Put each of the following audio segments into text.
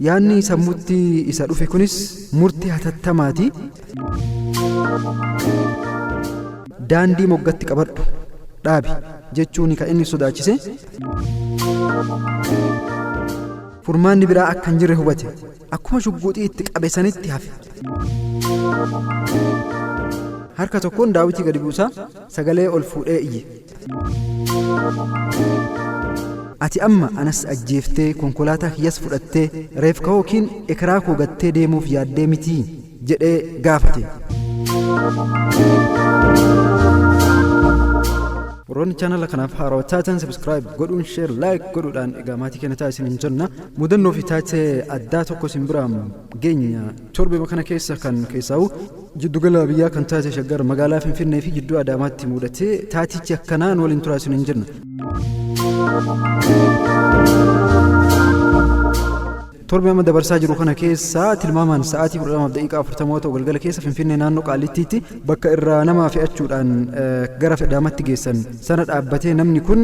Yaadni sammuutti isa dhufe kunis murtii hatattamaati. Daandii moggatti qabadhu dhaabi jechuun kan inni sodaachise. Furmaanni biraa akka hin jirre hubate. Akkuma shugguuxii itti qabe sanitti hafe. Harka tokkoon daawitii gadi buusaa sagalee ol fuudhee iyye. Ati amma anas ajjeeftee konkolaataa kiyyas fudhattee reefka yookiin ekeraa koo gattee deemuuf yaaddee mitii? jedhee gaafate. Warroonni chaanala kanaaf haarawaa taatan subscribe godhuun, share, like godhuudhaan egaa maatii keenya ta'a isin hin jenna. Mudannoo fi taatee addaa tokko isin biraan geenya. Torbee kana keessa kan keessaa'u jiddugala biyyaa kan taate Shaggar magaalaa Finfinnee fi jidduu Adaamaatti mudatee taatichi akkanaa nu waliin turaa isin hin jenna. Torbee amma dabarsaa jiru kana keessa tilmaamaan sa'aatii 12:40 yoo ta'u galgala keessa Finfinnee naannoo Qaallittiitti bakka irraa nama fe'achuudhaan gara Adaamaatti geessan sana dhaabbatee namni kun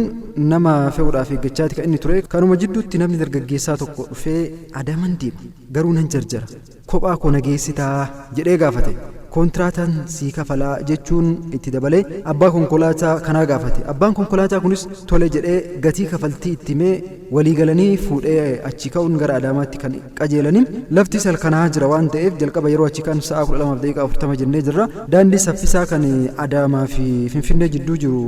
nama fe'uudhaaf eeggachaati kan inni ture. Kanuma jidduutti namni dargaggeessaa tokko dhufee, "Adaaman deema, garuu nan jarjara, kophaa koo na geessitaa?" jedhee gaafate. "Koontiraataan sii kafalaa," jechuun itti dabalee abbaa konkolaataa kanaa gaafate. Abbaan konkolaataa kunis tole jedhee gatii kafaltii itti himee walii galanii fuudhee achii ka'uun gara Adaamaatti kan qajeelani. Laftis halkanaa'aa jira waan ta'eef jalqaba yeroo achii ka'an sa'a 12:40 jennee jirra. Daandii saffisaa kan Adaamaa fi Finfinnee jidduu jiru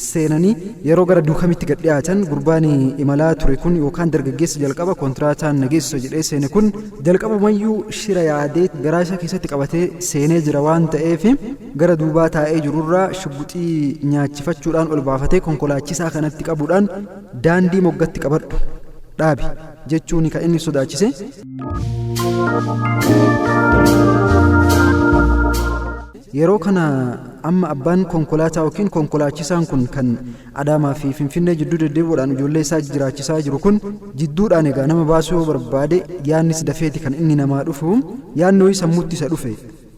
seenanii yeroo gara Duukamitti gad dhiyaatan, gurbaan imalaa ture kun yookaan dargaggeessi jalqaba kontiraataan na geessisa jedhee seene kun jalqabumayyuu shira yaadee garaa isaa keessatti qabatee seenee jira waan ta'eef, gara duubaa taa'ee jirurraa shugguxii nyaachifachuudhaan ol baafatee konkolaachisaa kanatti qabuudhaan, "Daandii moggatti qabadhu dhaabi," jechuun kan inni sodaachise. Yeroo kana amma abbaan konkolaataa yookiin konkolaachisaan kun kan Adaamaa fi Finfinnee jidduu deddeebi'uudhaan ijoollee isaa jiraachisaa jiru kun jidduudhaan egaa nama baasuu yoo barbaade yaannis dafeeti kan inni namaa dhufu. Yaadni wayii sammuutti isa dhufe.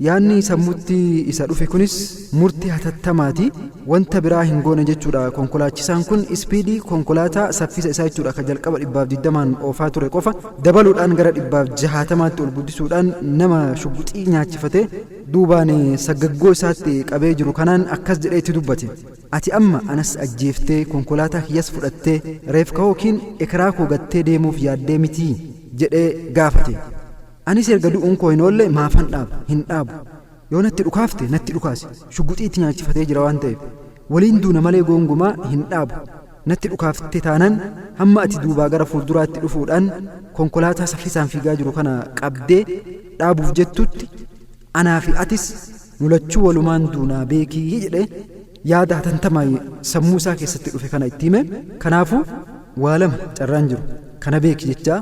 Yaadni sammuutti isa dhufe kunis murtii hatattamaati. Wanta biraa hin goone jechuudha. Konkolaachisaan kun ispiidii konkolaataa, saffisa isaa jechuudha, kan jalqaba 120n oofaa ture qofa dabaluudhaan gara 160tti ol guddisuudhaan nama shugguxii nyaachifate duubaan saggaggoo isaatti qabee jiru kanaan akkas jedhee itti dubbate. "Ati amma anas ajjeeftee konkolaataa kiyyas fudhattee reefka yookiin ekeraa koo gattee deemuuf yaaddee mitii?" jedhee gaafate. "Anis erga du'uun koo hin oolle maafan dhaaba? Hin dhaabu. Yoo natti dhukaafte natti dhukaasi." Shugguxii itti nyaachifatee jira waan ta'eef. "Waliin duuna malee goongumaa hin dhaabu. Natti dhukaafte taanaan hamma ati duubaa gara fuulduraatti dhufuudhaan konkolaataa saffisaan fiigaa jiru kana qabdee dhaabuuf jettutti anaa fi atis nu lachuu walumaan duunaa beekii," jedhee yaada hatantamaa sammuu isaa keessatti dhufe kana itti hime. "Kanaafuu waa lama carraan jiru, kana beeki," jechaa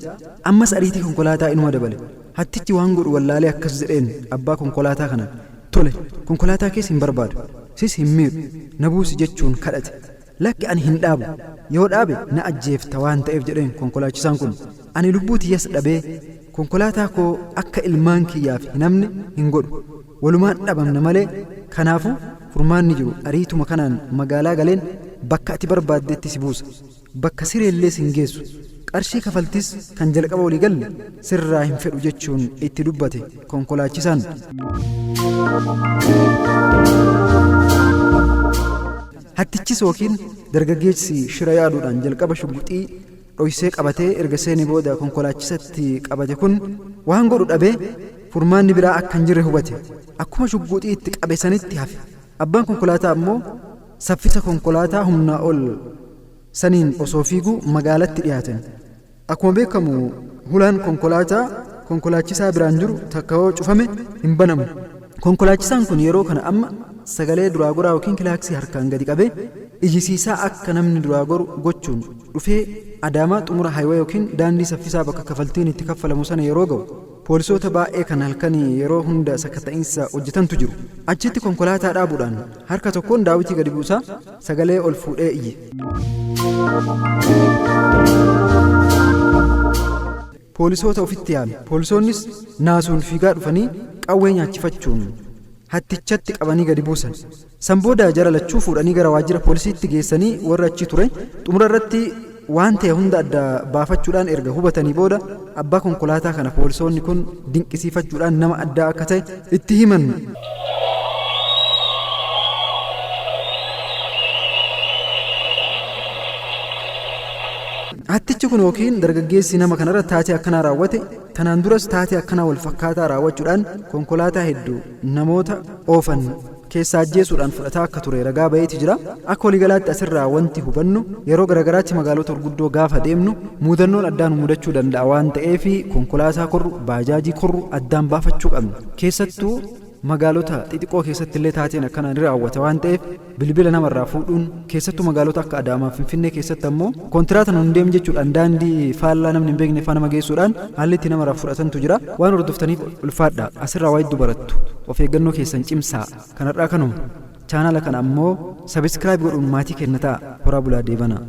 ammas ariitii konkolaataa inuma dabale. Hattichi waan godhu wallaalee akkas jedheen abbaa konkolaataa kanaan, "Tole, konkolaataa kees hin barbaadu, sis hin miidhu, na buusi," jechuun kadhate. "Lakki, ani hin dhaabu, yoo dhaabe na ajjeefta waan ta'eef," jedheen konkolaachisaan kun. "Ani lubbuu tiyyas dhabee konkolaataa koo akka ilmaan kiyyaaf hin hafne hin godhu. Walumaan dhabamna malee. Kanaafuu furmaanni jiru ariituma kanaan magaalaa galeen bakka ati barbaaddetti si buusa. Bakka sireellee sin geessu. Qarshii kafaltiis kan jalqaba walii galle sirraa hin fedhu," jechuun itti dubbate konkolaachisaan. Hattichis yookiin dargaggeessi shira yaaduudhaan jalqaba shugguxii dhoysee qabatee erga seenee booda konkolaachisatti qabate kun waan godhu dhabee furmaanni biraa akka hin jirre hubate. Akkuma shugguxii itti qabe sanitti hafe. Abbaan konkolaataa ammoo saffisa konkolaataa humnaa ol saniin osoo fiiguu magaalatti dhiyaatan. Akkuma beekamu hulaan konkolaataa konkolaachisaa biraan jiru takka yoo cufame hin banamu. Konkolaachisaan kun yeroo kana amma sagalee duraa goraa yookiin kilaaksii harkaan gadi qabee iyyisiisaa akka namni duraa goru gochuun dhufee Adaamaa xumura highway yookiin daandii saffisaa bakka kafaltiin itti kaffalamu sana yeroo ga'u, poolisoota baay'ee kan halkanii yeroo hunda sakatta'iinsa hojjetantu jiru. Achitti konkolaataa dhaabuudhaan harka tokkoon daawitii gadi buusaa sagalee ol fuudhee iyye. Poolisoota ofitti yaame. Poolisoonnis naasuun fiigaa dhufanii qawwee nyaachifachuun hattichatti qabanii gadi buusan. San booda jara lachuu fuudhanii gara waajjira poolisiitti geessanii warra achi ture xumura irratti waan ta'e hunda adda baafachuudhaan erga hubatanii booda abbaa konkolaataa kana poolisoonni kun dinqisiifachuudhaan nama addaa akka ta'e itti himan. Hattichi kun yookiin dargaggeessi nama kanarra taatee akkanaa raawwate tanaan duras taatee akkanaa wal fakkaataa raawwachuudhaan konkolaataa hedduu namoota oofan keessaa ajjeesuudhaan fudhataa akka ture ragaa ba'eeti jira. Akka waliigalaatti asirraa wanti hubannu yeroo garagaraatti magaalota gurguddoo gaafa deemnu mudannoon addaan mudachuu danda'a waan ta'eef konkolaataa korru, baajaajii korru addaan baafachuu qabna. Keessattuu magaalota xixiqqoo keessatti illee taateen akkanaa ni raawwata waan ta'eef bilbila namarraa fuudhuun, keessattuu magaalota akka Adaamaa, Finfinnee keessatti ammoo kontiraata nuun deem jechuudhaan daandii faallaa namni hin beekne faana nama geessuudhaan haalli itti namarraa fudhatantu jira. Waan hordoftaniif ulfaadha. Asirraa waa hedduu barattu. Of eeggannoo keessan cimsaa. Kanarraa kanuma. Chaanala kana ammoo subscribe godhuun maatii kenna ta'a. Horaa bulaa deebanaa.